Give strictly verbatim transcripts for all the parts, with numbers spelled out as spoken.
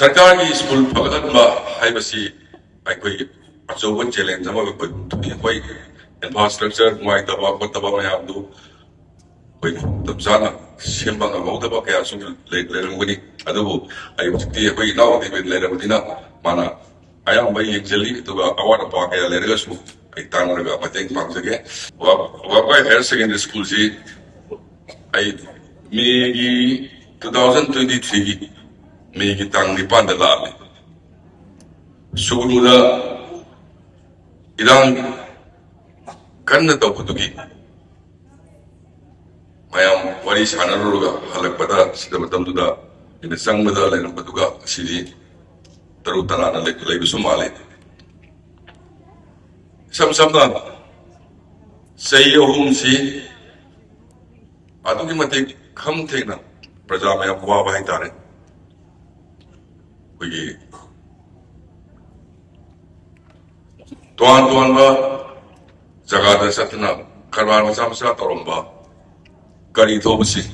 ꯁꯔꯀꯥꯔꯒꯤ ꯁ꯭ꯀꯨꯜ ꯐꯒꯠꯍꯟꯕ ꯍꯥꯏꯕꯁꯤ ꯑꯩꯈꯣꯏ ꯑꯆꯧꯕ ꯆꯦꯂꯦꯟꯖ ꯑꯃ ꯑꯣꯏꯅ ꯊꯣꯛꯏ꯫ ꯑꯩꯈꯣꯏ ꯏꯟꯐ꯭ꯔꯥꯁ꯭ꯇ꯭ꯔꯛꯆꯔ ꯅꯨꯡꯉꯥꯏꯇꯕ ꯈꯣꯠꯇꯕ ꯃꯌꯥꯝꯗꯨ ꯑꯩꯈꯣꯏ ꯃꯇꯝ ꯆꯥꯅ ꯁꯦꯝꯕ ꯉꯝꯍꯧꯗꯕ ꯀꯌꯥꯁꯨ ꯂꯩ-, ꯂꯩꯔꯝꯒꯅꯤ꯫ ꯑꯗꯨꯕꯨ ꯑꯩ ꯍꯧꯖꯤꯛꯇꯤ ꯑꯩꯈꯣꯏ ꯏꯅꯥꯎ ꯗꯦꯕꯤꯟ ꯂꯩꯔꯕꯅꯤꯅ ꯃꯥꯅ ꯑꯌꯥꯝꯕ ꯌꯦꯡꯁꯤꯜꯂꯤ꯫ ꯑꯗꯨꯒ ꯑꯋꯥꯠ ꯑꯄꯥ ꯀꯌꯥ ꯂꯩꯔꯒꯁꯨ ꯑꯩ ꯇꯥꯟꯅꯔꯒ ꯃꯇꯦꯡ ꯄꯥꯡꯖꯒꯦ꯫ ꯋꯥ-, ꯋꯥꯕꯒꯥꯏ ꯍꯥꯌꯔ ꯁꯦꯀꯦꯟꯗꯔꯤ ꯁ꯭ꯀꯨꯜꯁꯤ ꯑꯩ ꯃꯦꯒꯤ, two thousand twenty three ꯒꯤ ꯃꯦꯒꯤ ꯇꯥꯡ ꯅꯤꯄꯥꯟꯗ ꯂꯥꯛꯑꯝꯃꯤ꯫ ꯁꯨꯒꯅꯨꯗ ꯏꯔꯥꯡ ꯀꯟꯅ ꯇꯧꯕꯗꯨꯒꯤ ꯃꯌꯥꯝ ꯋꯥꯔꯤ ꯁꯥꯟꯅꯔꯨꯔꯒ ꯍꯜꯂꯛꯄꯗ, ꯁꯤꯗ ꯃꯇꯝꯗꯨꯗ ꯑꯩꯅ ꯆꯪꯕꯗ ꯂꯩꯔꯝꯕꯗꯨꯒ ꯑꯁꯤꯗꯤ ꯇꯔꯨ ꯇꯅꯥꯟꯅ ꯂꯩ-, ꯂꯩꯕꯁꯨ ꯃꯥꯜꯂꯤ꯫ ꯏꯁꯝ ꯁꯝꯅ ꯆꯍꯤ ꯑꯍꯨꯝꯁꯤ ꯑꯗꯨꯛꯀꯤ ꯃꯇꯤꯛ ꯈꯝ ꯊꯦꯡꯅ ꯄ꯭ꯔꯖꯥ ꯃꯌꯥꯝ ꯋꯥꯕ ꯍꯥꯏꯇꯥꯔꯦ꯫ ꯑꯩꯈꯣꯏꯒꯤ ꯇꯣꯉꯥꯟ ꯇꯣꯉꯥꯟꯕ ꯖꯒꯥꯗ ꯆꯠꯇꯨꯅ ꯀꯔꯕꯥꯔ ꯃꯆꯥ ꯃꯆꯥ ꯇꯧꯔꯝꯕ, ꯒꯥꯔꯤ ꯊꯧꯕꯁꯤꯡ,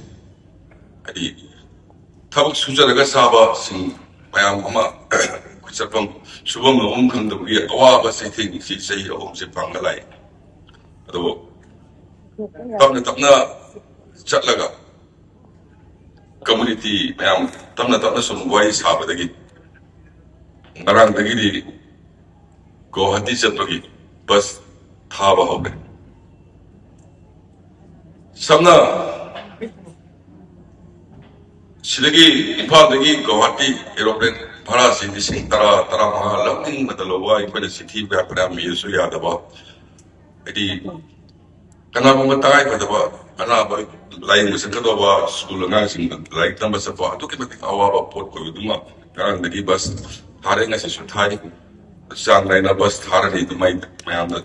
ꯍꯥꯏꯗꯤ ꯊꯕꯛ ꯁꯨꯖꯔꯒ ꯆꯥꯕꯁꯤꯡ ꯃꯌꯥꯝ ꯑꯃ ꯆꯠꯐꯝ ꯁꯨꯐꯝ ꯅꯣꯝꯐꯝ ꯈꯪꯗꯕꯒꯤ ꯑꯋꯥꯕ ꯆꯩꯊꯦꯡꯁꯤ ꯆꯍꯤ ꯑꯍꯨꯝꯁꯤ ꯐꯪꯉ ꯂꯥꯛꯏ꯫ ꯑꯗꯨꯕꯨ ꯇꯞꯅ ꯇꯞꯅ ꯆꯠꯂꯒ ꯀꯝꯃꯨꯅꯤꯇꯤ ꯃꯌꯥꯝ ꯇꯞꯅ ꯇꯞꯅ ꯁꯨꯝ ꯋꯥꯔꯤ ꯁꯥꯕꯗꯒꯤ ꯉꯔꯥꯡꯗꯒꯤꯗꯤ ꯒꯨꯋꯥꯍꯥꯇꯤ ꯆꯠꯄꯒꯤ ꯕꯁ ꯊꯥꯕ ꯍꯧꯔꯦ꯫ ꯁꯝꯅ ꯁꯤꯗꯒꯤ, ꯏꯝꯐꯥꯜꯗꯒꯤ ꯒꯨꯋꯥꯍꯥꯇꯤ ꯑꯦꯔꯣꯄ꯭ꯂꯦꯟ ꯚꯔꯥꯁꯤ ꯂꯤꯁꯤꯡ ꯇꯔꯥ, ꯇꯔꯥꯃꯉꯥ ꯂꯧꯅꯤꯡꯕꯗ ꯂꯧꯕ, ꯑꯩꯈꯣꯏꯅ ꯆꯤꯊꯤ ꯐꯅꯌꯥꯝ ꯏꯔꯁꯨ ꯌꯥꯗꯕ, ꯍꯥꯏꯗꯤ ꯀꯅꯥꯒꯨꯝꯕ ꯇꯉꯥꯏꯐꯗꯕ ꯑꯅꯥꯕ ꯂꯥꯌꯦꯡꯕ ꯆꯠꯀꯗꯧꯕ, ꯁ꯭ꯀꯨꯜ ꯑꯉꯥꯡꯁꯤꯡ ꯂꯥꯏꯔꯤꯛ ꯇꯝꯕ ꯆꯠꯄ, ꯑꯗꯨꯛꯀꯤ ꯃꯇꯤꯛ ꯑꯋꯥꯕ ꯄꯣꯠ ꯑꯣꯏꯕꯗꯨꯃ ꯉꯔꯥꯡꯗꯒꯤ ꯕꯁ ꯊꯥꯔꯦ, ꯉꯁꯤꯁꯨ ꯊꯥꯔꯤ, ꯆꯥꯡ ꯅꯥꯏꯅ ꯕꯁ ꯊꯥꯔꯅꯤ꯫ ꯑꯗꯨꯃꯥꯏꯅ ꯃꯌꯥꯝꯗ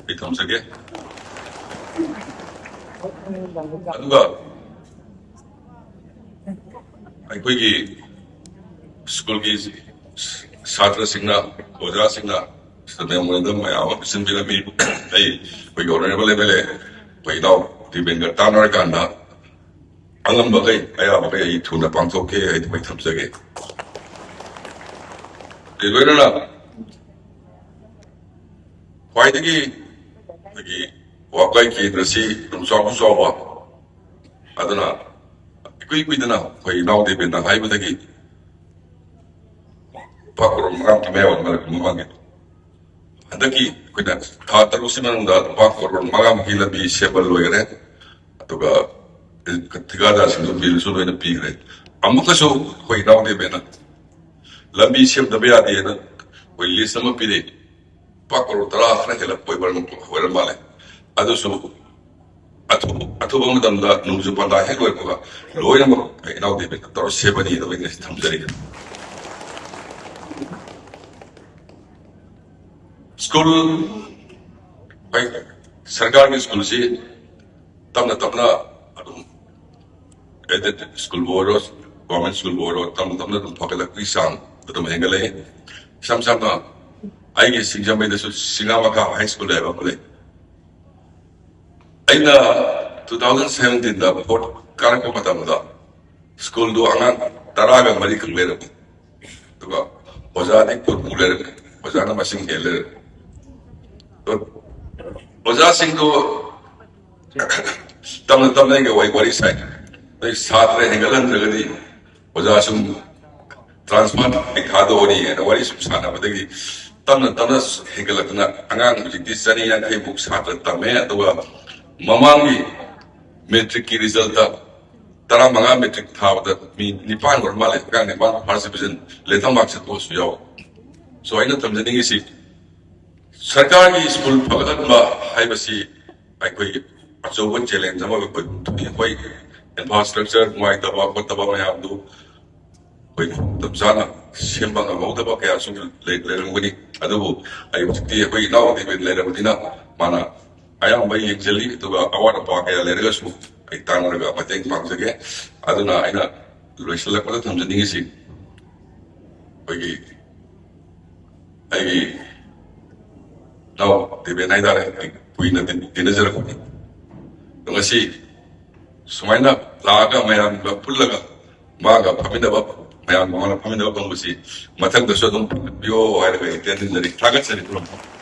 ꯑꯩ ꯊꯝꯖꯒꯦ꯫ ꯑꯗꯨꯒ ꯑꯩꯈꯣꯏꯒꯤ ꯁ꯭ꯀꯨꯜꯒꯤ ꯁꯥꯇ꯭ꯔꯁꯤꯡꯅ, ꯑꯣꯖꯥꯁꯤꯡꯅ ꯁꯤꯗ memorandum ꯃꯌꯥꯝ ꯑꯃ ꯄꯤꯁꯤꯟꯕꯤꯔꯝꯃꯤ꯫ ꯑꯩ ꯑꯩꯈꯣꯏꯒꯤ honourable MLA ꯑꯩꯈꯣꯏ ꯏꯅꯥꯎ ꯗꯤꯕꯦꯟꯒ ꯇꯥꯟꯅꯔꯀꯥꯟꯗ ꯑꯉꯝꯕꯈꯩ, ꯑꯌꯥꯕꯈꯩ ꯑꯩ ꯊꯨꯅ ꯄꯥꯡꯊꯣꯛꯀꯦ ꯍꯥꯏꯗꯨ ꯑꯩ ꯊꯝꯖꯒꯦ꯫ ꯂꯣꯏꯅꯅ ꯈ꯭ꯋꯥꯏꯗꯒꯤ ꯑꯩꯈꯣꯏꯒꯤ ꯋꯥꯕꯒꯥꯏ ꯀꯦꯟꯗ꯭ꯔꯁꯤ ꯑꯗꯨꯝ ꯆꯥꯎꯁꯨ ꯆꯥꯎꯕ, ꯑꯗꯨꯅ ꯏꯀꯨꯏ ꯀꯨꯏꯗꯅ ꯑꯩꯈꯣꯏ ꯏꯅꯥꯎ ꯗꯦꯕꯦꯟꯅ ꯍꯥꯏꯕꯗꯒꯤ ꯂꯨꯄꯥ ꯀꯔꯣꯔ ꯃꯉꯥꯃꯨꯛꯀꯤ ꯃꯌꯥ ꯑꯣꯏꯔ ꯃꯥꯜꯂꯦ ꯃꯃꯥꯡꯒꯤ꯫ ꯍꯟꯗꯛꯀꯤ ꯑꯩꯈꯣꯏꯅ ꯊꯥ ꯇꯔꯨꯛꯁꯤ ꯃꯅꯨꯡꯗ ꯂꯨꯄꯥ ꯀꯔꯣꯔ ꯃꯉꯥꯃꯨꯛꯀꯤ ꯂꯝꯕꯤ ꯁꯦꯝꯕ ꯂꯣꯏꯈꯔꯦ꯫ ꯑꯗꯨꯒ ꯊꯤꯀꯥꯗꯥꯔꯁꯤꯡꯗꯨ ꯕꯤꯜꯁꯨ ꯂꯣꯏꯅ ꯄꯤꯈ꯭ꯔꯦ꯫ ꯑꯃꯨꯛꯀꯁꯨ ꯑꯩꯈꯣꯏ ꯏꯅꯥꯎ ꯗꯦꯕꯦꯟꯅ ꯂꯝꯕꯤ ꯁꯦꯝꯗꯕ ꯌꯥꯗꯦꯅ ꯑꯩꯈꯣꯏ ꯂꯤꯁ ꯑꯃ ꯄꯤꯔꯛꯏ꯫ ꯂꯨꯄꯥ ꯀꯔꯣꯔ ꯇꯔꯥ ꯈꯔ ꯍꯦꯜꯂꯛꯄ ꯑꯣꯏꯕ, ꯑꯣꯏꯔ ꯃꯥꯜꯂꯦ꯫ ꯑꯗꯨꯁꯨ ꯑꯊꯨ-, ꯑꯊꯨꯕ ꯃꯇꯝꯗ ꯅꯣꯡꯖꯨ ꯄꯟꯊꯥ ꯍꯦꯛ ꯂꯣꯏꯕꯒ ꯂꯣꯏꯅꯃꯛ ꯑꯩ ꯏꯅꯥꯎ ꯗꯦꯕꯦꯟꯅ ꯇꯧꯔ ꯁꯦꯝꯃꯅꯤ ꯑꯗꯨ ꯑꯩꯅ ꯊꯝꯖꯔꯤꯒꯦ꯫ ꯁ꯭ꯀꯨꯜ, ꯑꯩ ꯁꯔꯀꯥꯔꯒꯤ ꯁ꯭ꯀꯨꯜꯁꯤ ꯇꯞꯅ ꯇꯞꯅ ꯑꯗꯨꯝ ꯑꯦꯗꯦꯗ ꯁ꯭ꯀꯨꯜꯕꯨ ꯑꯣꯏꯔꯣ, ꯒꯣꯔꯃꯦꯟ ꯁ꯭ꯀꯨꯜꯕꯨ ꯑꯣꯏꯔꯣ, ꯇꯞꯅ ꯇꯞꯅ ꯑꯗꯨꯝ ꯐꯒꯠꯂꯛꯄꯒꯤ ꯆꯥꯡ ꯑꯗꯨꯝ ꯍꯦꯟꯒꯠꯂꯛꯏ꯫ ꯏꯁꯝ ꯁꯝꯅ ꯑꯩꯒꯤ ꯁꯤꯡꯖꯃꯩꯗꯁꯨ ꯁꯤꯡꯉꯥꯃꯈꯥ ꯍꯥꯏ ꯁ꯭ꯀꯨꯜ ꯍꯥꯏꯕ ꯑꯃ ꯂꯩ꯫ ꯑꯩꯅ ꯇꯨ ꯊꯥꯎꯖꯟ ꯁꯚꯦꯟꯇꯤꯟꯗ ꯐꯣꯔꯠ ꯀꯥꯔꯛꯄ ꯃꯇꯝꯗ ꯁ꯭ꯀꯨꯜꯗꯨ ꯑꯉꯥꯡ ꯇꯔꯥꯒ ꯃꯔꯤꯈꯛ ꯂꯩꯔꯝꯃꯤ꯫ ꯑꯗꯨꯒ ꯑꯣꯖꯥꯗꯤ ꯀꯨꯟꯃꯨꯛ ꯂꯩꯔꯝꯃꯤ꯫ ꯑꯣꯖꯥꯅ ꯃꯁꯤꯡ ꯍꯦꯜ ꯂꯩꯔꯝꯃꯤ꯫ ꯑꯗꯣ ꯑꯣꯖꯥꯁꯤꯡꯗꯣ ꯇꯞꯅ ꯇꯞꯅ ꯑꯩꯒ ꯋꯥꯔꯤ, ꯋꯥꯔꯤ ꯁꯥꯏ꯫ ꯑꯗꯩ ꯁꯥꯇ꯭ꯔ ꯍꯦꯟꯒꯠꯍꯟꯗ꯭ꯔꯒꯗꯤ ꯑꯣꯖꯥ ꯁꯨꯝ ꯇ꯭ꯔꯥꯟꯁꯐꯔ ꯊꯥꯗꯣꯛꯑꯅꯤ ꯍꯥꯏꯅ ꯋꯥꯔꯤ ꯁꯨꯝ ꯁꯥꯟꯅꯕꯗꯒꯤ ꯇꯞꯅ ꯇꯞꯅ ꯍꯦꯟꯒꯠꯂꯛꯇꯅ ꯑꯉꯥꯡ ꯍꯧꯖꯤꯛꯇꯤ ꯆꯅꯤ ꯌꯥꯡꯈꯩꯃꯨꯛ ꯁꯥꯇ꯭ꯔ ꯇꯝꯃꯦ꯫ ꯑꯗꯨꯒ ꯃꯃꯥꯡꯒꯤ ꯃꯦꯇ꯭ꯔꯤꯛꯀꯤ ꯔꯤꯖꯜꯇ ꯇꯔꯥꯃꯉꯥ ꯃꯦꯇ꯭ꯔꯤꯛ ꯊꯥꯕꯗ ꯃꯤ ꯅꯤꯄꯥꯟ ꯑꯣꯏꯔ ꯃꯥꯜꯂꯦ, ꯑꯉꯥꯡ ꯅꯤꯄꯥꯟ ꯐꯥꯔꯁ ꯗꯤꯕꯤꯖꯟ ꯂꯦꯇꯔ ꯃꯥꯔꯛ ꯁꯦꯠꯄꯁꯨ ꯌꯥꯎ꯫ ꯁꯣ ꯑꯩꯅ ꯊꯝꯖꯅꯤꯡꯉꯤꯁꯤ, ꯁꯔꯀꯥꯔꯒꯤ ꯁ꯭ꯀꯨꯜ ꯐꯒꯠꯍꯟꯕ ꯍꯥꯏꯕꯁꯤ ꯑꯩꯈꯣꯏꯒꯤ ꯑꯆꯧꯕ ꯆꯦꯂꯦꯟꯖ ꯑꯃ ꯑꯣꯏ-, ꯑꯣꯏ-, ꯑꯩꯈꯣꯏ ꯏꯟꯐ꯭ꯔꯥꯁ꯭ꯇ꯭ꯔꯛꯆꯔ ꯅꯨꯡꯉꯥꯏꯇꯕ ꯈꯣꯠꯇꯕ ꯃꯌꯥꯝꯗꯨ ꯑꯩꯈꯣꯏꯅ ꯃꯇꯝ ꯆꯥꯅ ꯁꯦꯝꯕ ꯉꯝꯍꯧꯗꯕ ꯀꯌꯥꯁꯨ ꯂꯩ-, ꯂꯩꯔꯝꯒꯅꯤ꯫ ꯑꯗꯨꯕꯨ ꯑꯩ ꯍꯧꯖꯤꯛꯇꯤ ꯑꯩꯈꯣꯏ ꯏꯅꯥꯎ ꯗꯦꯕꯦꯟ ꯂꯩꯔꯕꯅꯤꯅ ꯃꯥꯅ ꯑꯌꯥꯝꯕ ꯌꯦꯡꯁꯤꯜꯂꯤ꯫ ꯑꯗꯨꯒ ꯑꯋꯥꯠ ꯑꯄꯥ ꯀꯌꯥ ꯂꯩꯔꯒꯁꯨ ꯑꯩ ꯇꯥꯟꯅꯔꯒ ꯃꯇꯦꯡ ꯄꯥꯡꯖꯒꯦ꯫ ꯑꯗꯨꯅ ꯑꯩꯅ ꯂꯣꯏꯁꯤꯜꯂꯛꯄꯗ ꯊꯝꯖꯅꯤꯡꯉꯤꯁꯤ, ꯑꯩꯈꯣꯏꯒꯤ ꯑꯩꯒꯤ ꯏꯅꯥꯎ ꯗꯦꯕꯦꯟ ꯍꯥꯏꯇꯥꯔꯦ, ꯑꯩ ꯀꯨꯏꯅ ꯇꯤꯟ-, ꯇꯤꯟꯅꯖꯔꯛꯄꯅꯤ꯫ ꯑꯗꯣ ꯉꯁꯤ ꯁꯨꯃꯥꯏꯅ ꯂꯥꯛꯑꯒ ꯃꯌꯥꯝꯒ ꯄꯨꯜꯂꯒ ꯃꯥꯒ ꯐꯝꯃꯤꯟꯅꯕ ꯃꯌꯥꯝꯒꯤ ꯃꯃꯥꯡꯗ ꯐꯝꯃꯤꯟꯅꯕ ꯐꯪꯕꯁꯤ ꯃꯊꯪꯗꯁꯨ ꯑꯗꯨꯝ ꯄꯤꯌꯣ ꯍꯥꯏꯔꯒ ꯑꯩ ꯇꯦꯟꯖꯔꯤ, ꯊꯥꯒꯠꯆꯔꯤ ꯄꯨꯝꯅꯃꯛ꯫